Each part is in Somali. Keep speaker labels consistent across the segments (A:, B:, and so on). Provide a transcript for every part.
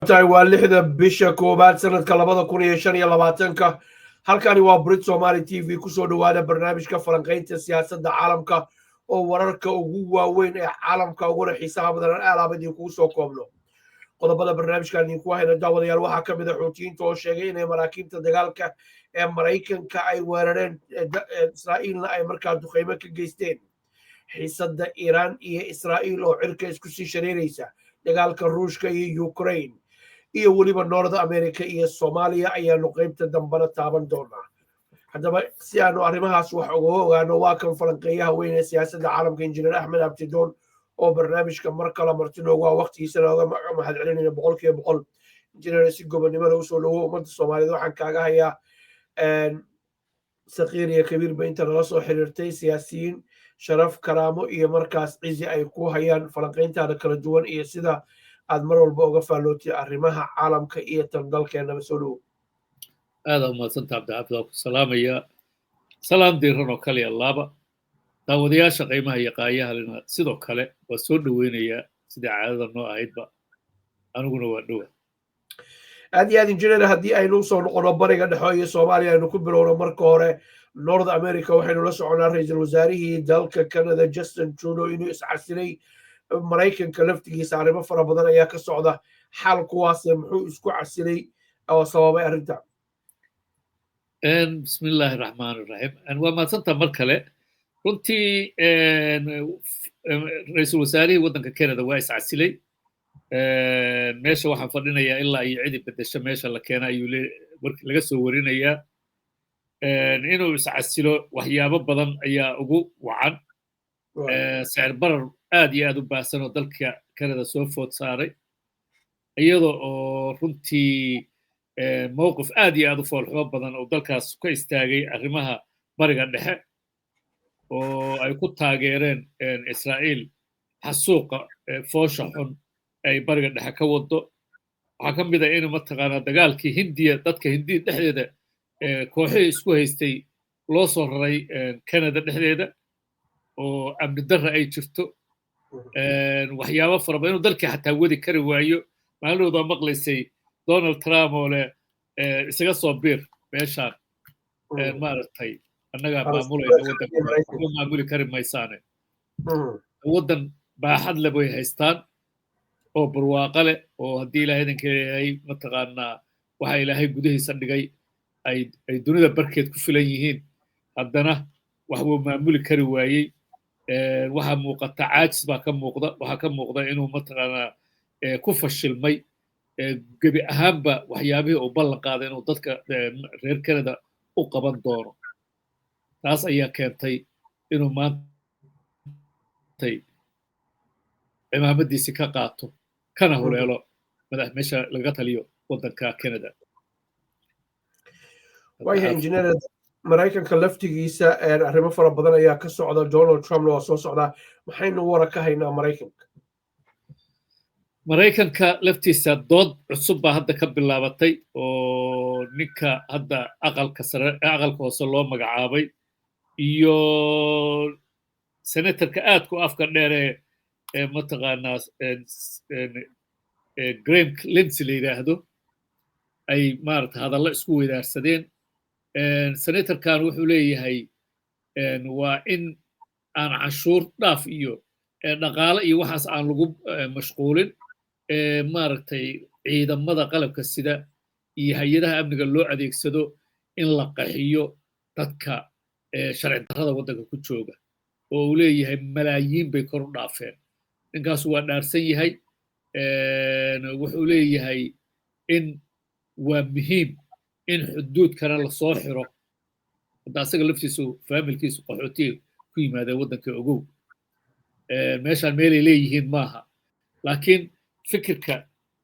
A: Tahay waa 6da bisha 1aad sanadka 2025-ka. Halkani waa Brit Somali TV. Kusoo dhowaada barnaamijka falanqaynta siyaasadda caalamka oo wararka ugu waaweyn ee caalamka uguna xiisaha badan aan aalaaba idinkugu soo koobno. Qodobada barnaamijkan idinku hayna, daawadayaal, waxaa ka mid a Xuutiyiinta oo sheegay inay maraakiibta dagaalka ee Maraykanka ay weerareen, Israa'iilna ay markaa duqeymo ka geysteen, xiisadda Iiraan iyo Israa'iil oo cirka isku sii shareeraysa, dagaalka Ruushka iyo Ukraine, iyo weliba North America iyo Soomaaliya ayaanu qeybta dambana taaban doonaa. Haddaba, si aanu arrimahaas wax ugaga ogaano, waa kan falanqeeyaha weyn ee siyaasadda caalamka, Injineer Axmed Abtidoon, oo barnaamijka mar kale marti noogu ah, waqtigiisana oga mahad celinayna 100%. Injineer, si gobonnimada usoo dhowo. Ummadda Soomaaliyeed waxaan kaaga hayaa saqiir iyo kabiirba inta nala soo xiriirtay, siyaasiyiin sharaf, karaamo iyo markaas cizi ay ku hayaan falanqayntaada kala duwan iyo sida aad mar walba uga faallootay arrimaha caalamka iyo tan dalkeennaba. Soo dhowo.
B: Aada umahadsanta, Cabdixaafid. Waa ku salaamaya, salaam diiran oo kaliya laaba. Daawadayaasha qiimaha iyo qaayahalina sidoo kale waa soo dhoweynayaa, sidai caadada noo ahaydba. Aniguna waa dhowa.
A: Aad iyo aad, injineer. Haddii aynu usoo noqono Bariga Dhexo iyo Soomaaliya, aynu ku bilowno marka hore North America. Waxaynu la soconaa ra-iisul wasaarihii dalka Canada, Justin Trudeau, inuu iscasilay. Maraykanka laftigiisa arrimo fara badan ayaa ka socda. Xaal kuwaase muxuu isku casilay oo sababay arrinta?
B: Bismillahi raxmaan iraxiim. Waa mahadsantaa mar kale. Runtii, ra-iisul wasaarihii waddanka Canada waa iscasilay. Meesha waxaan fadhinayaa ilaa iyo cidi bedesho meesha la keena ayuu laga soo warinayaa. Inuu iscasilo waxyaabo badan ayaa ugu wacan: sicir barar aad iyo aad u baahsan oo dalka Canada soo food saaray, iyada oo runtii mowqif aad iyo aad u foolxumo badan oo dalkaas ka istaagay arrimaha Bariga Dhexe, oo ay ku taageereen Israa'iil xasuuqa foosha xun ay Bariga Dhexe ka wado. Waxaa ka mid ah in mataqaanaa dagaalkii Hindiya, dadka Hindiya dhexdeeda kooxihii isku haystay loo soo raray Canada dhexdeeda, oo amni darra ay jirto, waxyaabo fara badan, inuu dalkii xataa wadi kari waayo. Maalin maqlaysay Donald Trump oo leh "Isaga soo biir meeshaan, maaragtay, annagaa maamulayna waddanka, waxba maamuli kari maysaane." Waddan baaxad leh bay haystaan oo barwaaqo leh, oo haddii Ilahay idinka leeyahay, mataqaanaa, waxa Ilaahay gudihiisa dhigay ay dunida barkeed ku filan yihiin. Haddana wax wuu maamuli kari waayey. Waxaa muuqata caajis baa ka muuqda. Waxaa ka muuqda inuu mataqaanaa ku fashilmay gebi ahaanba waxyaabihii uu ballan qaaday inuu dadka reer Canada u qaban doono. Taas ayaa keentay inuu maantay cimaamadiisi ka qaato kana huleelo madax meesha laga taliyo waddanka Canada.
A: Waayahay, injineer. Maraykanka laftigiisa arrimo fara badan ayaa ka socda. Donald Trumpna waa soo socdaa. Maxaynu wara ka haynaa Maraykanka?
B: Maraykanka laftiisa dood cusub baa hadda ka bilaabatay, oo ninka hadda aqalka sare, aqalka hoose loo magacaabay iyo senatorka aadku afka dheer ee mataqaanaa Graham Lindsey la yidhaahdo ay maarata hadallo isku weydaarsadeen. Senatorkan wuxuu leeyahay waa in aan canshuur dhaaf iyo dhaqaale iyo waxaas aan lagu mashquulin, maaragtay, ciidamada qalabka sida iyo hay-adaha amniga loo adeegsado in la qaxiyo dadka sharci darrada waddanka ku jooga, oo uu leeyahay malaayiin bay kor u dhaafeen. Ninkaasu waa dhaarsan yahay. Wuxuu leeyahay in waa muhiim in xuduudkana lasoo xiro. Hadda asaga laftiisu faamilkiisu qaxootiga ku yimaadeen waddanka, ogow, meeshaan meelay leeyihiin maaha. Laakiin fikirka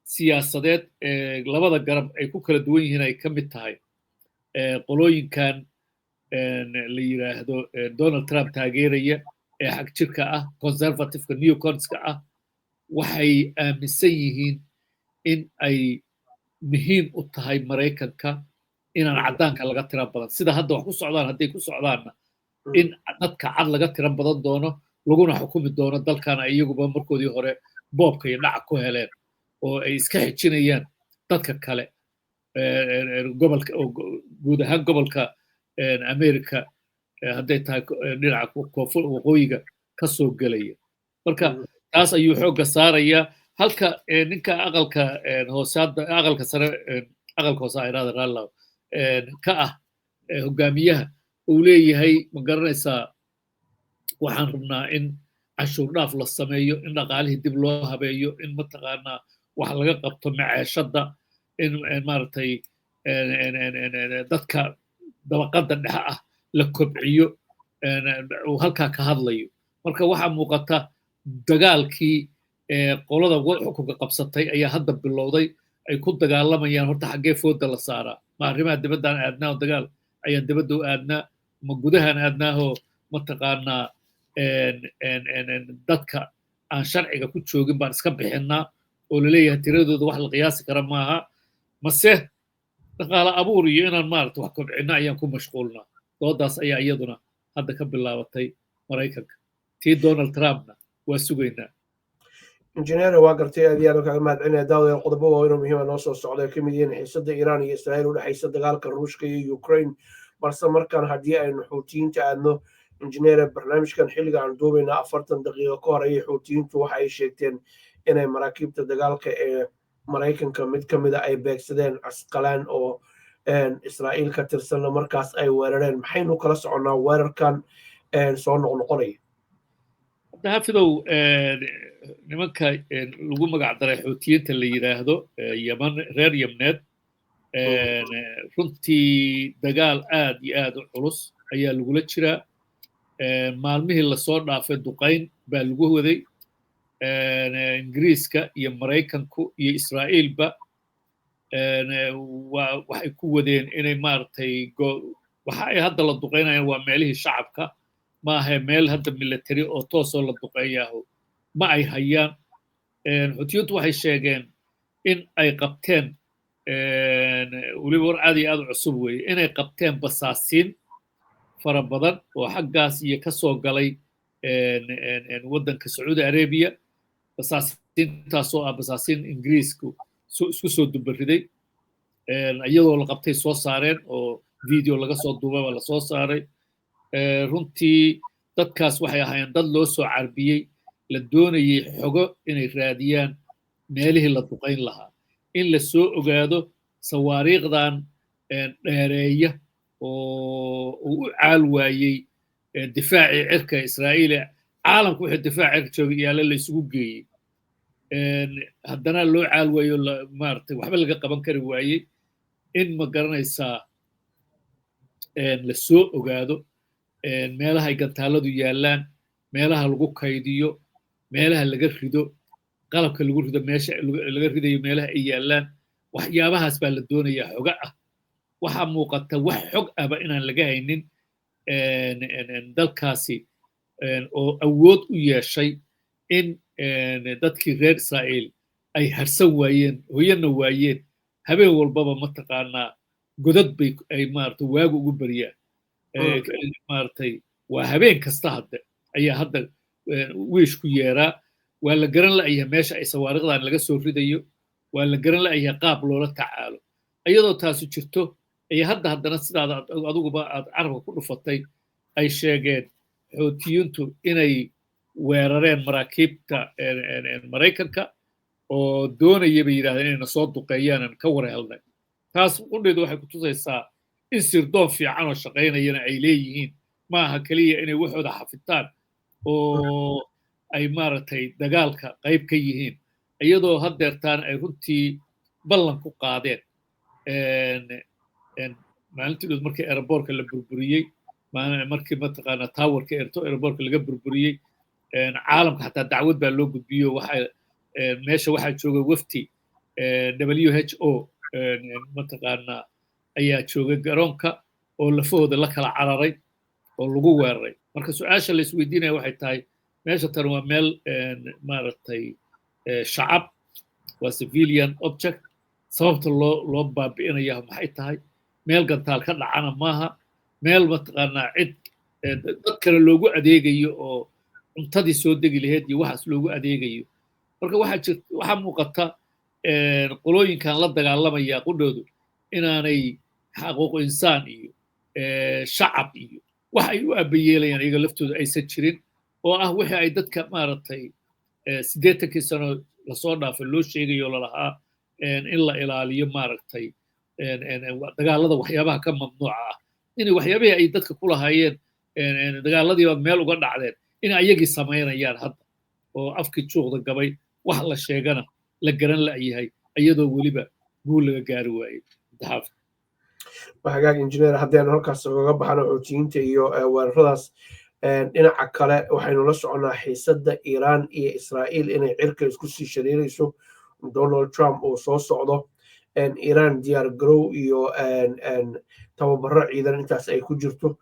B: siyaasadeed ee labada garab ay ku kala duwan yihiin ay ka mid tahay qolooyinkan la yidhaahdo Donald Trump taageeraya ee xag jirka ah, conservativeka, neoconska ah, waxay aaminsan yihiin in ay muhiim u tahay Maraykanka inaan caddaanka laga tira badan. Sida hadda wax ku socdaan hadday ku socdaanna, in dadka cad laga tira badan doono, laguna xukumi doono dalkana iyaguba markoodii hore boobka iyo dhaca ku heleen. Oo ay iska xijinayaan dadka kale gobolka, guud ahaan gobolka America, hadday tahay dhinaca koonfur, waqooyiga ka soo gelaya. Marka taas ayuu xoogga saarayaa, halka ninka aqalka hoose hadda, aqalka sare, aqalka hoose ayraada raallah ka ah, hogaamiyaha uu leeyahay, ma garanaysaa, waxaan rabnaa in canshuur dhaaf la sameeyo, in dhaqaalihii dib loo habeeyo, in mataqaanaa wax laga qabto maceeshadda, in maaragtay dadka dabaqadda dhexe ah la kobciyo, uu halkaa ka hadlayo. Marka waxaa muuqata dagaalkii qolada xukunka qabsatay ayaa hadda bilowday, ay ku dagaalamayaan horta xaggee fooda la saaraa. Ma arrimaha dibaddaan aadnaa oo dagaal ayaan dibadda u aadnaa, ma gudahaan aadnaahoo mataqaanaa dadka aan sharciga ku joogin baan iska bixinnaa, oo laleeyahay tiradooda wax la qiyaasi kara maaha, mase dhaqaale abuur iyo inaan maarata wax kobcinno ayaan ku mashquulnaa? Doodaas ayaa iyaduna hadda ka bilaabatay Maraykanka. Tii Donald Trumpna waa sugaynaa.
A: Injineer, waa gartay, aad iyo aad kaga mahadcelinaya. Daawadayaal, qodobo waaweyn oo muhiima noo soo socda ay ka mid yihiin xiisada Iiraan iyo Israa'iil u dhexaysa, dagaalka Ruushka iyo Ukraine, balse markaan haddii aynu Xuutiyiinta aadno, injineere, barnaamijkan xilliga aan duubayna 40 daqiiqo ka hor ayay Xuutiyiintu waxa ay sheegteen inay maraakiibta dagaalka ee Maraykanka mid ka mida ay beegsadeen, Casqalaan oo Israa'iil ka tirsanna markaas ay weerareen. Maxaynu kala soconnaa weerarkan soo noqnoqonaya?
B: Hadda hafidow, nimanka lagu magac daray Xuutiyiinta la yidhaahdo, Yaman, reer Yamneed, runtii dagaal aad iyo aad u culus ayaa lagula jiraa. Maalmihii lasoo dhaafay duqayn baa lagu waday. Ingiriiska iyo Maraykanku iyo Israa'iilba waxay ku wadeen inay maaragtay waxa ay hadda la duqaynayaan waa meelihii shacabka, maaha meel hadda military oo toosoo la duqeeyaaho ma ay hayaan. Xutiyintu waxay sheegeen in ay qabteen, weliba war aad iyo aad u cusub weeye, inay qabteen basaasiin fara badan oo xaggaas iyo ka soo galay waddanka Sacuudi Arabiya, basaasiintaasoo ah basaasiin Ingiriisku isku soo dubariday. Iyadoo la qabtay soo saareen oo video laga soo duubay baa lasoo saaray. Runtii dadkaas waxay ahaayeen dad loo soo carbiyey, la doonayey xogo inay raadiyaan meelihii la duqayn lahaa, in la soo ogaado sawaariikhdan dheereeya oo uu u caal waayey difaacii cirka Israa'iil. Caalamku wuxuu difaac cirka joogay yaalla la isugu geeyey, haddana loo caal waayo, maaragtay, waxba laga qaban kari waayey, in ma garanaysaa la soo ogaado meelaha ay gantaaladu yaallaan, meelaha lagu kaydiyo, meelaha laga rido, qalabka lagu rido, meesha laga ridayo, meelaha ay yaallaan. Waxyaabahaas baa la doonayaa xoga ah. Waxaa muuqata wax xog ahba inaan laga haynin dalkaasi oo awood u yeeshay in dadkii reer Israa'iil ay harsan waayeen, hoyana waayeen, habeen walbaba mataqaanaa godad bay ay maaragtay waagu ugu baryaan. Maaragtay waa habeen kasta hadde ayaa hadda wiish ku yeeraa. Waa la garan la'yahay meesha ay sawaarikhdan laga soo ridayo, waa la garan la'yahay qaab loola tacaalo. Iyadoo taasu jirto ayaa hadda haddana, sidaada adiguba aad carabka ku dhufatay, ay sheegeen Xoutiyiintu inay weerareen maraakiibta Maraykanka oo doonaya, bay yidhahdeen, inayna soo duqeeyaan, aan ka war helnay. Taas qudheedu waxay ku tusaysaa in sirdoon fiican oo shaqaynayana ay leeyihiin, ma aha keliya inay waxooda xafitaan oo ay maaragtay dagaalka qayb ka yihiin. Iyadoo haddeertaan ay runtii ballan ku qaadeen maalintii dhood markii airportka la burburiyey, markii mataqaanaa towerka airportka laga burburiyey, caalamka xataa dacwad baa loo gudbiyo. Waxa meesha waxaa jooga wafti WHO mataqaanaa ayaa joogay garoonka oo lafahooda la kala cararay oo lagu weeraray. Marka su-aasha la isweydiinaya waxay tahay, meesha tan waa meel maaragtay shacab, waa civilian object, sababta loo baabi'inaya maxay tahay? Meel gantaal ka dhacana maaha, meel mataqaanaa cid dad kale loogu adeegayo oo cuntadii soo degi lahayd iyo waxaas loogu adeegayo. Marka waxaa jirta, waxaa muuqata Qolooyinkan la dagaalamaya qudhoodu inaanay xaquuq insaan iyo shacab iyo wax ay u aabayeelayaan iyaga laftooda aysan jirin, oo ah wixii ay dadka maaragtay 80-kii sano lasoo dhaafay loo sheegayo lalahaa in la ilaaliyo maaragtay dagaalada waxyaabaha ka mamnuuca ah, in waxyaabihii ay dadka ku lahaayeen dagaaladiiba meel uga dhacdeen in ayagii samaynayaan hadda, oo afkii juuqda gabay, wax la sheegana la garan la'yahay, iyadoo weliba guul laga gaari waayey. Daxaaf.
A: Hagaag, injineer, haddaanu halkaas ugaga baxno Xuutiyiinta iyo weeraradaas, dhinaca kale waxaynu la soconnaa xiisadda Iiraan iyo Israa'iil inay cirka isku sii shareerayso, Donald Trump uu soo socdo, Iiraan diyaar garow iyo tababaro ciidan intaas ay ku jirto,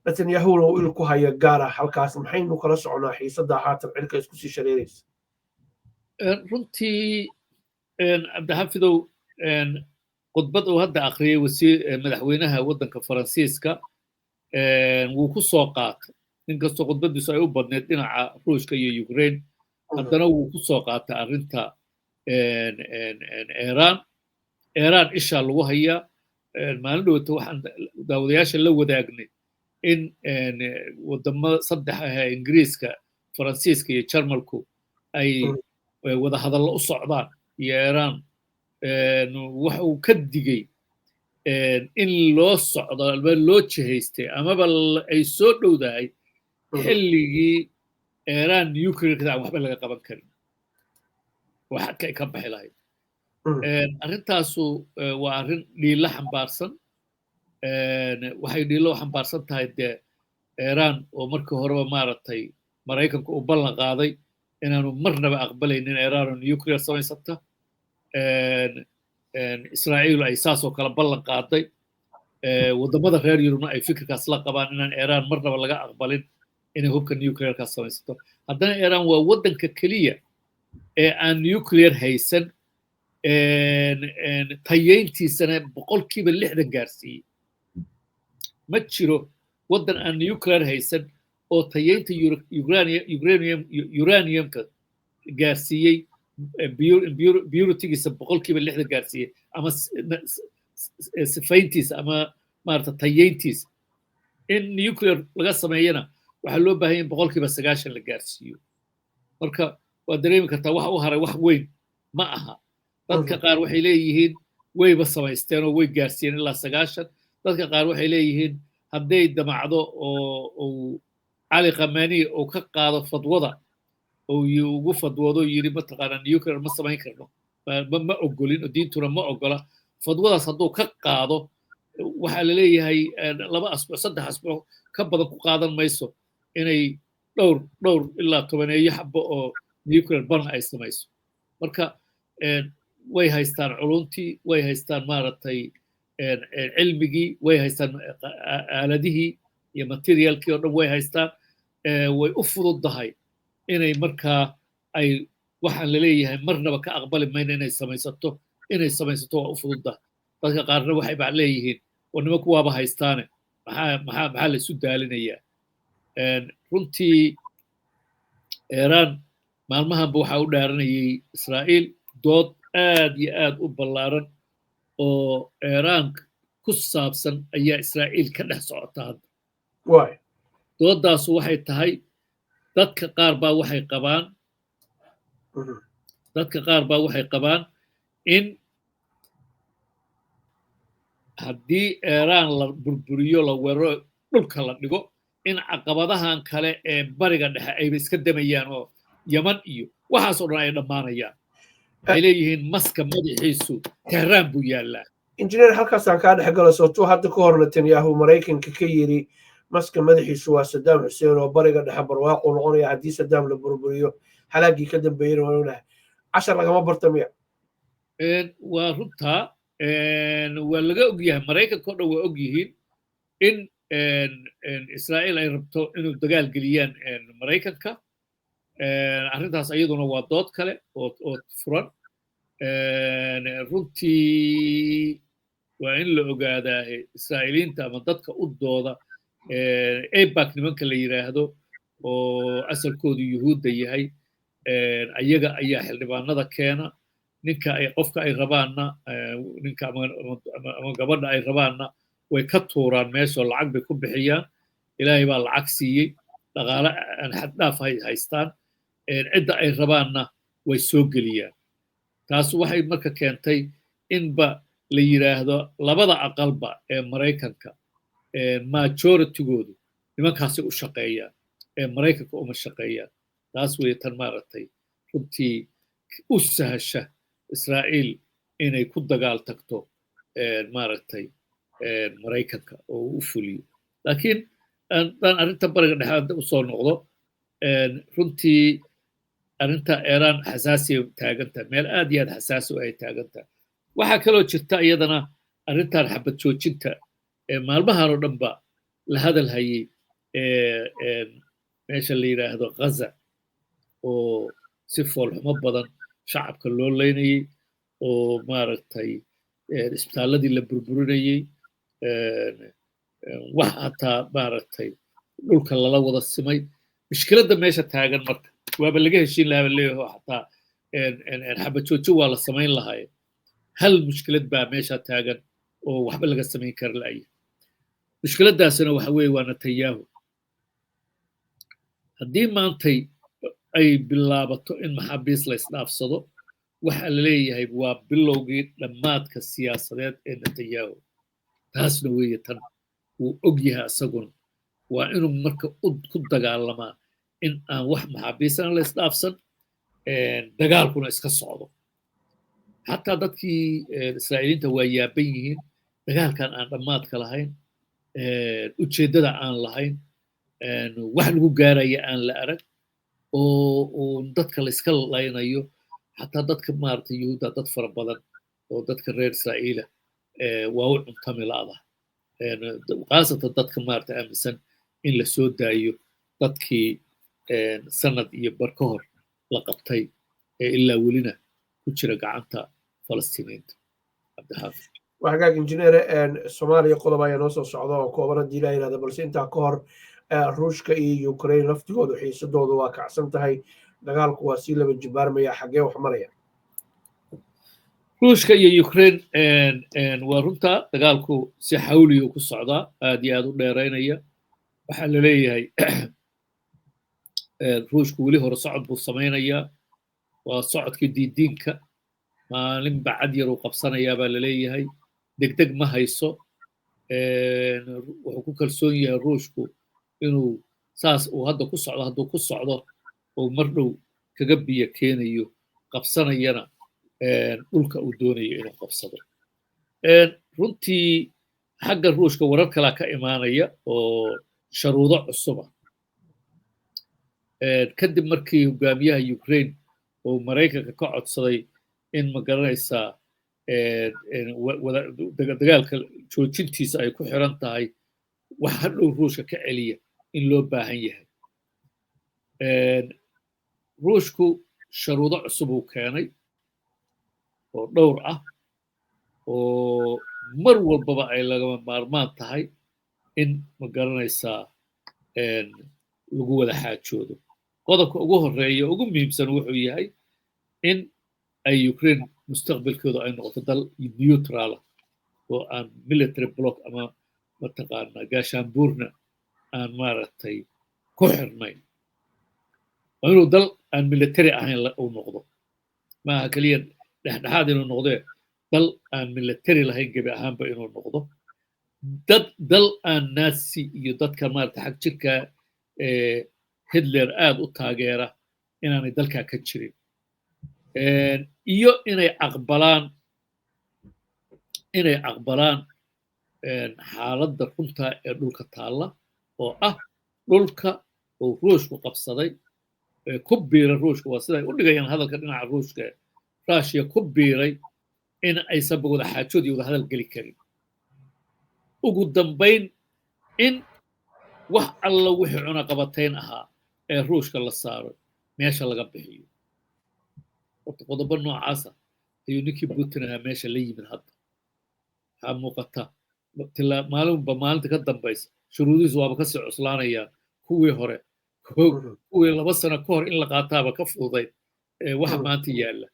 A: Netanyahuna uu il ku hayo gaara halkaas. Maxaynu kala soconnaa xiisadda haatan cirka isku sii shareeraysa?
B: Runtii, Cabdixafidow, khudbad uu hadda akhriyey wasiir madaxweynaha waddanka Faransiiska wuu ku soo qaatay. Inkastoo khudbaddiisu ay u badneyd dhinaca Ruushka iyo Ukraine, haddana wuu ku soo qaatay arrinta Iiraan. Iiraan ishaa lagu hayaa. Maalin dhowata waxaan daawadayaasha la wadaagnay in wadamo saddex ah, Ingiriiska, Faransiiska iyo Jarmalku, ay wada hadallo u socdaan iyo Iiraan. Waxa uu ka digay in loo socdo ama loo jihaystay amaba ay soo dhowdahay xilligii Iiraan nuclearka aan waxba laga qaban karin oo xadka ay ka baxi lahayd. Arrintaasu waa arrin dhiilo xambaarsan. Waxay dhiilo xambaarsan tahay dee Iiraan oo markii horeba maaragtay Maraykanku uu ballan qaaday inaanu marnaba aqbalaynin Iiraan oo nuclear samaysata, Israa'iil ay saasoo kale ballan qaaday, waddamada reer Yurubna ay fikirkaas la qabaan inaan Iiraan marnaba laga aqbalin inay hubka nuclearkaas samaysato. Haddana Iiraan waa waddanka keliya ee aan nuclear haysan, tayeyntiisana 60% gaarsiiyey. Ma jiro waddan aan nuclear haysan oo tayeynta uraniumka gaarsiiyey, puritygiisa 60% gaarsiiyey, ama sifayntiisa ama maarata tayeyntiisa. In nuclear laga sameeyana waxaa loo baahan in 90% la gaarsiiyo. Marka waad dareemi kartaa waxa u haray wax weyn ma aha. Dadka qaar waxay leeyihiin wayba samaysteen oo way gaarsiiyeen ilaa 90. Dadka qaar waxay leeyihiin hadday damacdo oo uu Cali Khamenei uu ka qaado fadwada oo ugu fadwoodo yidhi mataqaanaa nuclear ma samayn karno, ma ogolin oo diintuna ma ogola, fadwadaas hadduu ka qaado, waxaa la leeyahay 2 asbuuc, 3 asbuuc ka badan ku qaadan mayso inay dhowr dhowr ilaa tobaneeyo xabo oo nuclear bomb ay samayso. Marka way haystaan culuntii, way haystaan maaragtay cilmigii, way haystaan aaladihii iyo materialkii oo dhan way haystaan. Way u fududahay inay markaa ay waxaan laleeyahay marnaba ka aqbali mayno inay samaysato waa u fududahay. Dadka qaarna waxay baa leeyihiin oo nimanku waaba haystaane, maxaa la isu daalinayaa? Runtii Iiraan maalmahanba waxaa u dhaaranayay Israa'iil. Dood aad iyo aad u ballaaran oo Iiraan ku saabsan ayaa Israa'iil ka dhex socota hadda. Dooddaasu waxay tahay dadka qaar baa waxay qabaan in haddii Iiraan la burburiyo, la weeraro, dhulka la dhigo, in caqabadahan kale ee Bariga Dhexe ayba iska damayaan oo Yaman iyo waxaasoo dhan ay dhammaanayaan. Waxay leeyihiin maska madaxiisu Tehraan buu yaallaa.
A: Injineer, halkaasaan kaa dhex galo. Sootuu hadda ka hor Netanyahu Maraykanka ka yidhi maska madaxiisu waa Saddam Xuseen oo Bariga Dhexe barwaaquu noqonaya haddii Saddam la burburiyo, halaagii ka dambeeyena waa ognahay. Cashar lagama barta miya?
B: Waa runtaa, waa laga og yahay. Maraykanka o dhan waa og yihiin in Israa'iil ay rabto inuu dagaal geliyaan Maraykanka. Arrintaas iyaduna waa dood kale oo furan. Runtii waa in la ogaadaa Israa'iiliinta ama dadka u dooda AIPAC, nimanka la yidhaahdo oo asalkoodu Yuhuudda yahay, ayaga ayaa xildhibaanada keena. Ninka ay, qofka ay rabaanna, ninka ama gabadha ay rabaanna way ka tuuraan meeshoo lacag bay ku bixiyaan. Ilaahay baa lacag siiyey, dhaqaale aan xaddhaaf hay haystaan, cidda ay rabaanna way soo geliyaan. Taas waxay marka keentay inba la yidhaahdo labada aqalba ee Maraykanka majoritygoodu nimankaasay u shaqeeyaan ee Maraykanka uma shaqeeyaan. Taas weeye tan maaragtay runtii u sahasha Israa'iil inay ku dagaal tagto maaragtay Maraykanka oo u fuliyo. Laakiin haddaan arrinta Bariga Dhexe hadda usoo noqdo, runtii arrinta Iiraan xasaasiya taagantahay, meel aad iyo aad xasaasi u ay taagantahay. Waxaa kaloo jirta iyadana arrintan xabad joojinta maalmahan oo dhan ba la hadal hayay meesha la yidhaahdo Gaza, oo si foolxumo badan shacabka loo leynayey, oo maaragtay isbitaalladii la burburinayey, wax hataa maaragtay dhulka lala wada simay. Mushkiladda meesha taagan marka waaba laga heshiin lahaa ba leeyaho, xataa xabad joojin waa la samayn lahaaye. Hal mushkilad baa meesha taagan oo waxba laga samayn kara la'ya. Mushkiladdaasina waxa weeye waa Netanyahu. Haddii maantay ay bilaabato in maxaabiis la isdhaafsado, waxa la leeyahay waa bilowgii dhammaadka siyaasadeed ee Netanyahu. Taasna weeye tan wuu og yahay isaguna. Waa inuu marka ku dagaalamaa in aan wax maxaabiisana la isdhaafsan, dagaalkuna iska socdo. Xataa dadkii Israa'iiliinta waa yaaban yihiin dagaalkan aan dhammaadka lahayn, ujeeddada aan lahayn, wax lagu gaaraya aan la arag, oo dadka la iska laynayo. Xataa dadka maaragtay Yuhuudda, dad fara badan oo dadka reer Israa'iila waa u cuntami la'da, khaasatan dadka maaragtay aaminsan in la soo daayo dadkii sanad iyo bar ka hor la qabtay ee ilaa welina ku jira gacanta Falastiiniinta, Cabdixaafid.
A: Waa hagaag, injineere. Soomaaliya qodob ayaa noo soo socda oo kooban haddii la yidhahda, balse intaa ka hor Ruushka iyo Ukraine laftigoodu xiisadoodu waa kacsan tahay, dagaalku waa sii laba jibaarmaya. Xaggee wax maraya?
B: Ruushka iyo Ukraine waa runta, dagaalku si xawliyu ku socdaa, aad iyo aad u dheeraynaya. Waxaa la leeyahay Ruushku weli hore socod buu samaynayaa, waa socodkii diidiinka, maalin bacad yar uu qabsanayaa baa la leeyahay, degdeg ma hayso. Wuxuu ku kalsoon yahay Ruushku inuu saas uu hadda ku socdo, hadduu ku socdo oo mar dhow kaga biyo keenayo, qabsanayana dhulka uu doonayo inuu qabsado. Runtii xagga Ruushka warar kalaa ka imaanaya oo sharuudo cusuba kadib markii hogaamiyaha Ukraine uu Maraykanka ka codsaday in, ma garanaysaa, dagaalka joojintiisa ay ku xiran tahay wax hadhow Ruushka ka celiya in loo baahan yahay. Ruushku sharuudo cusub uu keenay oo dhowr ah oo mar walbaba ay lagama maarmaan tahay in, ma garanaysaa, lagu wada xaajoodo. Qodobka ugu horeeya, ugu muhiimsan, wuxuu yahay in ay Ukraine mustaqbalkooda ay noqoto dal neutral ah oo aan military bloc ama mataqaanaa gaashaanbuurna aan maaragtay ku xirnayn. Waa inuu dal aan military ahayn uu noqdo. Maaha keliya dhexdhexaad inuu noqdee, dal aan military lahayn gebi ahaanba inuu noqdo, dad dal aan Nazi iyo dadka maarata xag jirka Hitler aad u taageera inaanay dalkaa ka jirin, iyo inay aqbalaan xaaladda runta ee dhulka taalla, oo ah dhulka uu Ruushku qabsaday ku biiray Ruushka, waa siday u dhigayaan hadalka dhinaca Ruushka, Russia ku biiray, in aysanba wada xaajood iyo wada hadal geli karin. Ugu dambayn, in wax alla wixii cunaqabatayn ahaa ee Ruushka la saaro meesha laga bixiyo. Horta qodobo noocaasa ayuu ninkii Putin ahaa meesha la yimid. Hadda waxaa muuqata maalinba maalinta ka dambaysa shuruudihiisu waaba kasii cuslaanayaan kuwii hore, kuwii 2 sano ka hor in la qaataaba ka fududayd waxa maanta yaalla.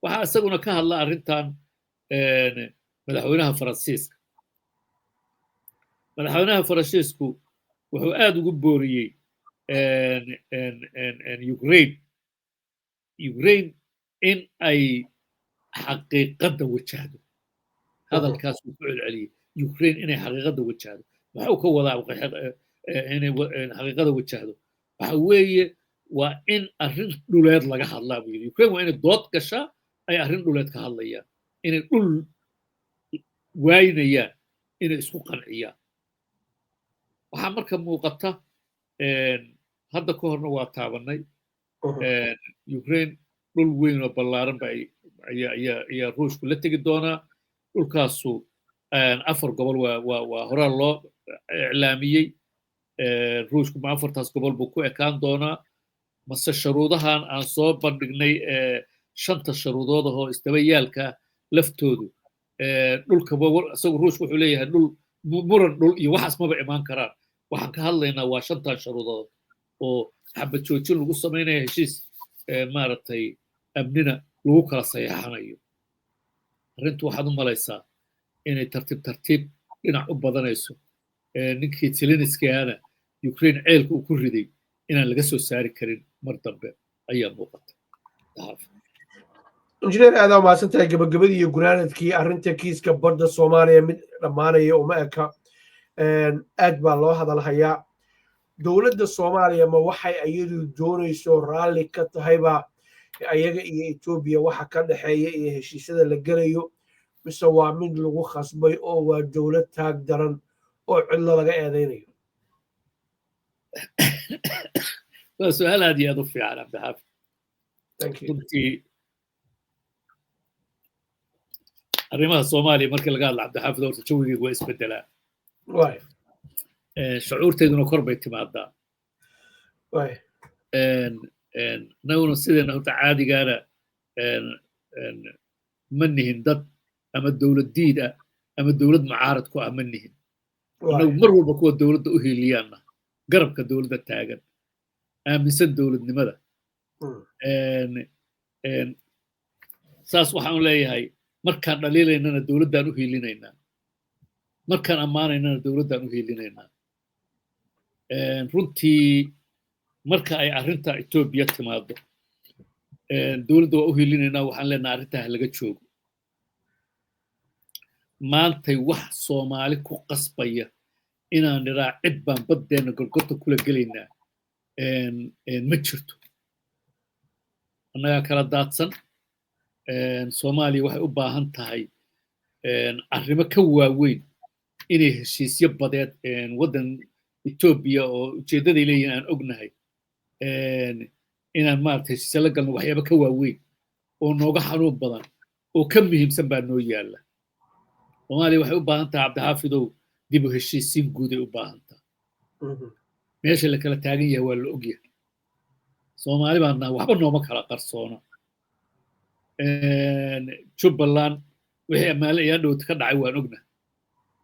B: Waxaa isaguna ka hadla arrintan madaxweynaha Faransiiska. Madaxweynaha Faransiisku wuxuu aad ugu booriyey Ukraine in ay xaqiiqadda wajahdo. Hadalkaas uu ku celceliyey, Ukraine inay xaqiiqadda wajahdo. Maxuu ka wadaa inay xaqiiqada wajahdo? Waxa weeye, waa in arrin dhuleed laga hadlaa, buu yidhi. Ukraine waa inay dood gashaa, ay arrin dhuleed ka hadlayaan, inay dhul waynayaan, inay isku qanciyaan. Waxaa marka muuqata, hadda ka horna waa taabanay, Ukraine dhul weyn oo ballaaran ba ayaa Ruushku la tegi doonaa. Dhulkaasu 4 gobol waa horaa loo iclaamiyey. Ruushku ma afartaas gobol buu ku ekaan doonaa, mase sharuudahan aan soo bandhignay, shanta sharuudood ahoo isdaba yaalka laftoodu dhulkaba? Isagu Ruushku wuxuu leeyahay dhul, muran dhul iyo waxaas maba imaan karaan, waxaan ka hadlaynaa waa shantan sharuudood oo xabad joojin lagu samaynaya, heshiis maaragtay amnina lagu kala saxeexanayo. Arrintu waxaad u malaysaa inay tartiib tartiib dhinac u badanayso. Ninkii Zelenskiana Ukraine ceelka uu ku riday inaan laga soo saari karin mar dambe ayaa muuqata.
A: Injineer, aad umahadsan tahay. Gabagabadii iyo gunaanadkii, arrinta kiiska badda Soomaaliya mid dhammaanaya uma eka, aad baa loo hadalhayaa. Dowladda Soomaaliya ma waxay iyadu doonayso raalli ka tahayba ayaga iyo Etoobiya waxa ka dhexeeya iyo heshiisyada la gelayo, mise waa mid lagu khasbay oo waa dowlad taag daran oo cidlo laga eedaynayo?
B: Waa su-aal aad iyo aad u fiican, Cabdixaafid. Runtii arrimaha Soomaaliya markii laga hadla, Cabdixaafid, horta jawigeygu waa isbedelaa, shucuurteyduna kor bay timaadaa. Annaguna sideena horta caadigaana ma nihin dad ama dowlad diid ah ama dowlad mucaarad ku ah, ma nihin. Annagu mar walba kuwa dowladda u hiiliyaanna, garabka dowladda taagan, aaminsan dowladnimada. Saas waxaan leeyahay, markaan dhaliilaynana dowladdaan u hiilinaynaa, markaan ammaanaynana dowladdaan u hiilinaynaa. Runtii marka ay arrinta Etoobiya timaado, dowladda waa u hiilinaynaa. Waxaan leenahay arrintaa ha laga joogo. Maantay wax Soomaali ku qasbaya inaan nidhaa cid baan baddeenna gorgorta kula gelaynaa ma jirto. Annagaa kala daadsan. Soomaaliya waxay u baahan tahay arrimo ka waaweyn inay heshiisyo badeed waddan Etoobiya oo ujeeddaday leeyihin aan ognahay inaan maarata heshiisyo la galno. Waxyaaba ka waaweyn oo nooga xanuun badan oo ka muhiimsan baa noo yaalla. Soomaaliya waxay u baahan tahay, Cabdixaafidow, dib u heshiisiin guuday u baahan tahay. Meesha la kala taagan yahay waa la ogyahay. Soomaali baan nahay, waxba nooma kala qarsoona. Jubbaland wixii amaale ayaa dhowta ka dhacay waan ognahay.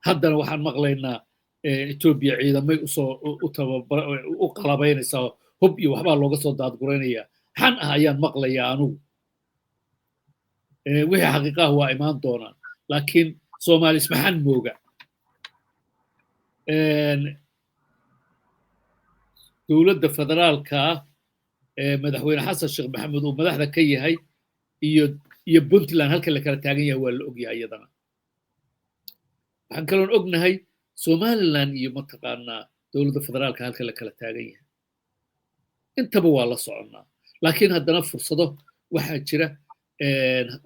B: Haddana waxaan maqlaynaa Etoobiya ciidamay usoo u tababar u qalabaynaysaa, hub iyo waxbaa looga soo daadguraynayaa, xan ah ayaan maqlayaa anugu. Wixii xaqiiqaha waa imaan doonaan, laakiin Soomaali ismaxan mooga. Dowladda federaalka ah ee madaxweyne Xasan Sheekh Maxamed uu madaxda ka yahay iyo Puntland halka la kala taagan yahay waa la ogyahay iyadana. Waxaan kaloon ognahay Somaliland iyo mataqaanaa dowladda federaalka halka la kala taagan yahay. Intaba waa la soconnaa, laakiin haddana fursado waxaa jira,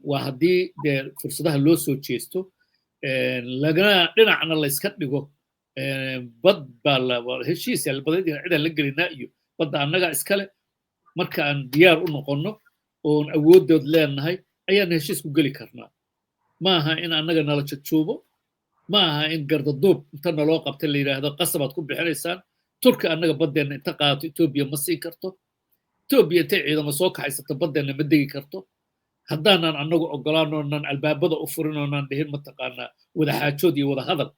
B: waa haddii dee fursadaha loo soo jeesto, lagana dhinacna la iska dhigo. Bad baa la heshiis badeed cidaan la gelinaa iyo badda annagaa iskale, marka aan diyaar u noqonno oon awooddood leenahay ayaan heshiis ku geli karnaa. Ma aha in annaga nala jajuubo, ma aha in gardaduub inta naloo qabta la yidhaahdo qasabaad ku bixinaysaan. Turki annaga baddeenna inta qaadato Etoobiya ma siin karto. Etoobiya intay ciidamo soo kaxaysato baddeenna ma degi karto haddaanan annagu ogolaanoonan albaabada u furin oonaan dhihin mataqaanaa wada xaajood iyo wada hadal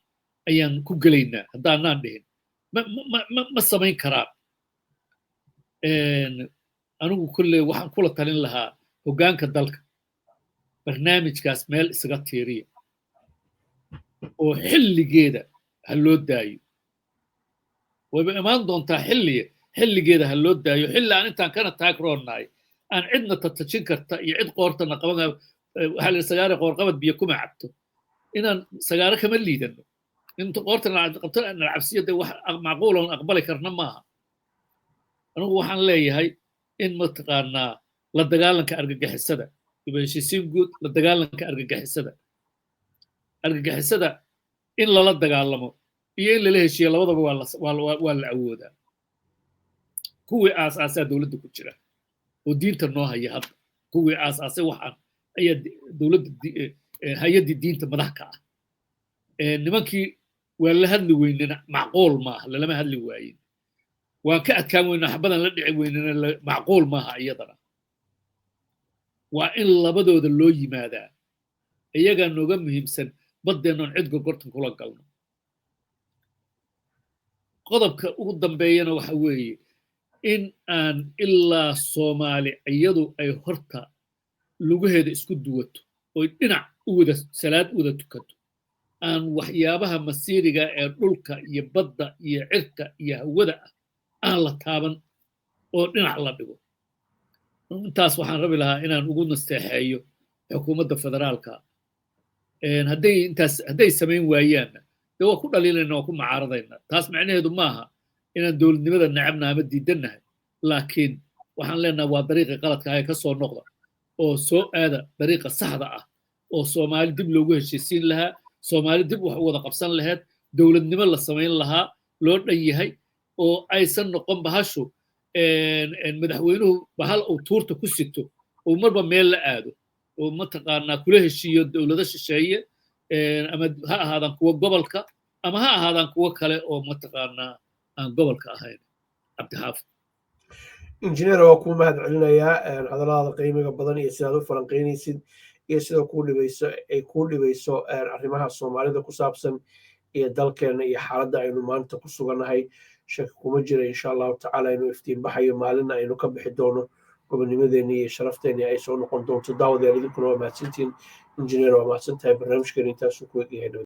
B: ayaan ku gelaynaa. Haddaanaan dhihin ma samayn karaan. Anigu kolley waxaan kula talin lahaa hoggaanka dalka. Barnaamijkaas meel isaga tiiriya oo xilligeeda ha loo daayo. Wayba imaan doontaa xilliga, xilligeeda ha loo daayo, xilli aan intaan kana taagroonnahay aan cidna tatajin karta iyo cid qoortana qaban. Waxaa la sagaare qoorqabad biyo kuma cabto. Inaan sagaare kama liidano inta qoorta qabto nala cabsiyo, dee wax macquul oon aqbali karna maaha. Anigu waxaan leeyahay in mataqaanaa la dagaalanka argagixisada, heshiisiin guud, la dagaalanka argagixisada, argagixisada in lala dagaalamo iyo in lala heshiiyo labadaba waa la awoodaa. Kuwii aas-aasaa dowladda ku jira oo diinta noo haya hadda, kuwii aas-aasay waxaan ayaa dowladda hay-addii diinta madax ka ah. Nimankii waa la hadli weynena, macquul maaha, lalama hadli waayin. Waan ka adkaan weyna, xabadan la dhici weynena, macquul maaha iyadana. Waa in labadooda loo yimaadaa, iyagaa nooga muhiimsan baddeennoon cid gorgortan kula galno. Qodobka ugu dambeeyana waxa weeye in aan ilaa Soomaali iyadu ay horta lugaheeda isku duwato oy dhinac u wada salaad u wada tukato, aan waxyaabaha masiiriga ee dhulka iyo badda iyo cirka iyo hawada ah aan la taaban oo dhinac la dhigo. Intaas waxaan rabi lahaa inaan ugu nasteexeeyo xukuumadda federaalka. Hadday intaas hadday samayn waayaanna, dee waa ku dhaliilayna, waa ku mucaaradayna. Taas macnaheedu maaha inaan dowladnimada necabna ama diidannahay, laakiin waxaan leenahay waa dariiqii qaladka ah ee ka soo noqda oo soo aada dariiqa saxda ah oo Soomaali dib loogu heshiisiin lahaa, Soomaali dib wax u wada qabsan lahayd, dowladnimo la samayn lahaa loo dhan yahay, oo aysan noqon bahashu madaxweynuhu bahal uu tuurta ku sito uu marba meel la aado oo mataqaanaa kula heshiiyo dowlado shisheeye, ama ha ahaadaan kuwa gobolka ama ha ahaadaan kuwo kale oo mataqaanaa aan gobolka ahayn. Cabdixaafid.
A: Injineer, waa kuu mahad celinayaa hadalladaada qiimiga badan iyo sidaad u falanqeynaysid iyo sida kuu dhibayso ay kuu dhibayso arrimaha Soomaalida ku saabsan iyo dalkeena iyo xaaladda aynu maanta ku sugannahay. Shaki kuma jira, insha Allahu tacaala, inuu iftiin baxayo, maalinna aynu ka bixi doono, gobonimadeeni iyo sharafteeni ay soo noqon doonto. Daawadeer, idinkuna waa mahadsantihiin. Injineer, waa mahadsan tahay. Barnaamijkeena intaasuu ku egyahay.